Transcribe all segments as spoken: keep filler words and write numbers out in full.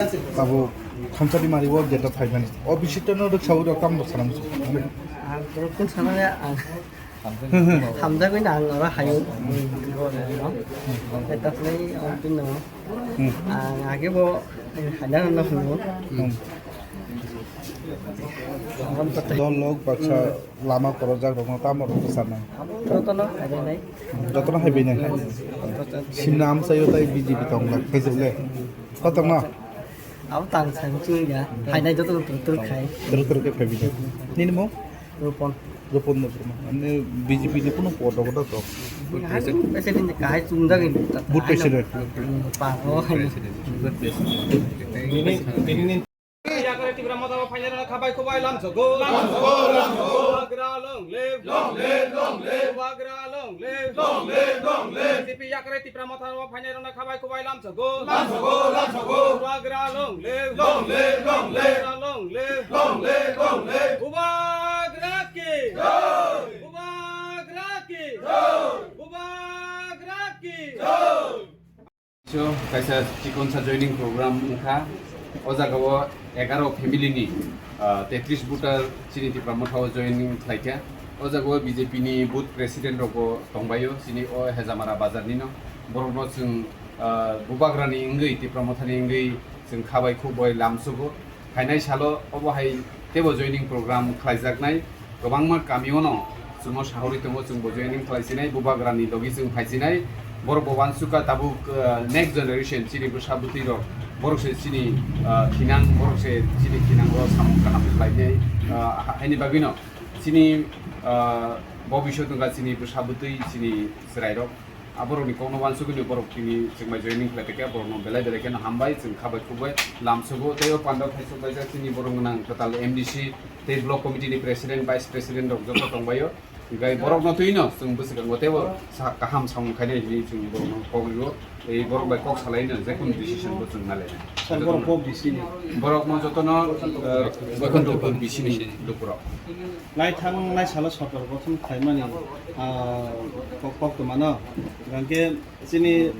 Abo Khamsari mari o gate o phaimani. O bisingtwi no rwksaui rok tamo rok sana muchung. Ang rukun sana ya, ang hamjagwi na ang oro hayo. Eta play ang pin no. Hmm. Ang age bo haina no hunu. Hmm. Dol lok baksa lama korojak rokno tamo rok sana. Jotono hainai. Jotono haibai nai. Simna amsaio tai B J P tong la khaijak le. Kotorma. Abo tang sang chunga. Hainai jotono tur tur khai. Tur tur khe phaibi. Nini mo? Rupon. Rupon mo. Ani B J P ni kuno pod rok da to. President kahai chungjak ni. But president. Pa ho. Yakre Tipra Motha o phainai rok khabai khubai lamsogo. Lamsogo, lamsogo. Bubagra long live. Long live, long live. Bubagra long live. Long live, long live. B J P yakre Tipra Motha o phainai rok khabai khubai lamsogo. Lamsogo, lamsogo. Bubagra long live. Long live, long live. Bubagra long live. Long live, long live. Bubagra ki. Jai. Bubagra ki. Jai. Bubagra ki. Jai. So, kaisa chikonsa joining program wngkha. O jagao egaro family ni, ah, tetris voter chini Tipra Motha o joining khlaikha. O jagao B J P ni booth president rokbo tongbaio, chini o Hejamara bazar nino. Borokno chwng, ah, Bubagrani wngwi, Tipra Mothani wngwi chwng khabai khukbai lamsugo. Phainai salo obo hai teibo joining program khlaijaknai, kwbangma kamio no chwngno sahorwi tongo, chwngbo joining khlaisinai, Bubagrani logi chwng phaisinai, borokbo uansukha tabuk, uh, next generation chini bwsa bwtwi rok, borok se chini, uh, thinang, borok se chini thinango samung kaham khlainai, uh, ha-, haini bagwino chini, uh, bobisot wngkha chini bwsa bwtwi chini chwrairok. Aborokni kokno uansugwino borok tini chwngbai joining khlai tongkha, borokno belai belai kheno hambai, chwng khabai khukbai lamsugo. Tei o pandao khaisok kaisa chini borok gwnang kwtal M D C tei block committee ni president, vice president rok joto tongbaio. Hinkhe borokno twino chwng bwswkango teibo sa kaham samung khainai hinwi chwng borokno kok rio. Tei borok bai kok salaino jekunu decision bo chwng nalainai. Sir, borok kok B C ni? Borokno jotono, eh, Boikhonto B C ni lukurok. Lai thangnai salo sorkar gothon khlaimani, ah, kok, kok tongmano. Hingkhe chini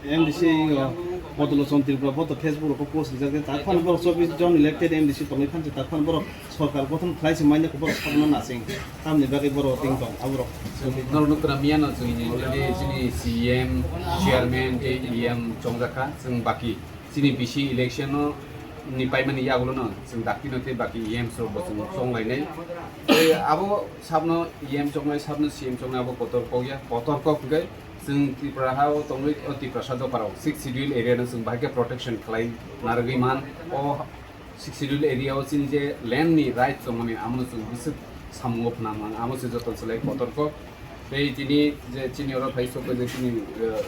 M D C o Bodolochan Tripura bo to Facebook rok post rijak, tak phano borok chobbish jon elected M D C tongwi phansi, tak phano borok sorkar gothon khlai se manya borok sakno nasing. Tamni bagwi borok ting tong aborok. Norok nukra miyano chwngni already chini C E M, chairman tei E M chongjak kha, chwng baki chini B C election no ni paimani yagulo no chwng dakti no tei baki E M rok bo chwng chonglainai. Tei abo sabno E M chongnai, sabno C E M chongnai abo kotor kok ya, kotor kok hwnkhe chwng Tripura ha o tongwi o Tiprasa dopha rok sixth schedule area no chwng bahai khe protection khlai narwgwi man. O sixth schedule area o chini je land ni right tongmani amo no chwng bwswk samungo phwnang man, amo se joto chwlai kotor kok. Tei tini je chini oro phai sok je chini, eh,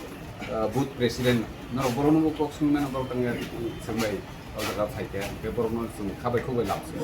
eh, booth president norok borok no kok swngmano borok tang ya swngbai o jaga phai khe, hingkhe borok no chwng khabai khukbai lamsio.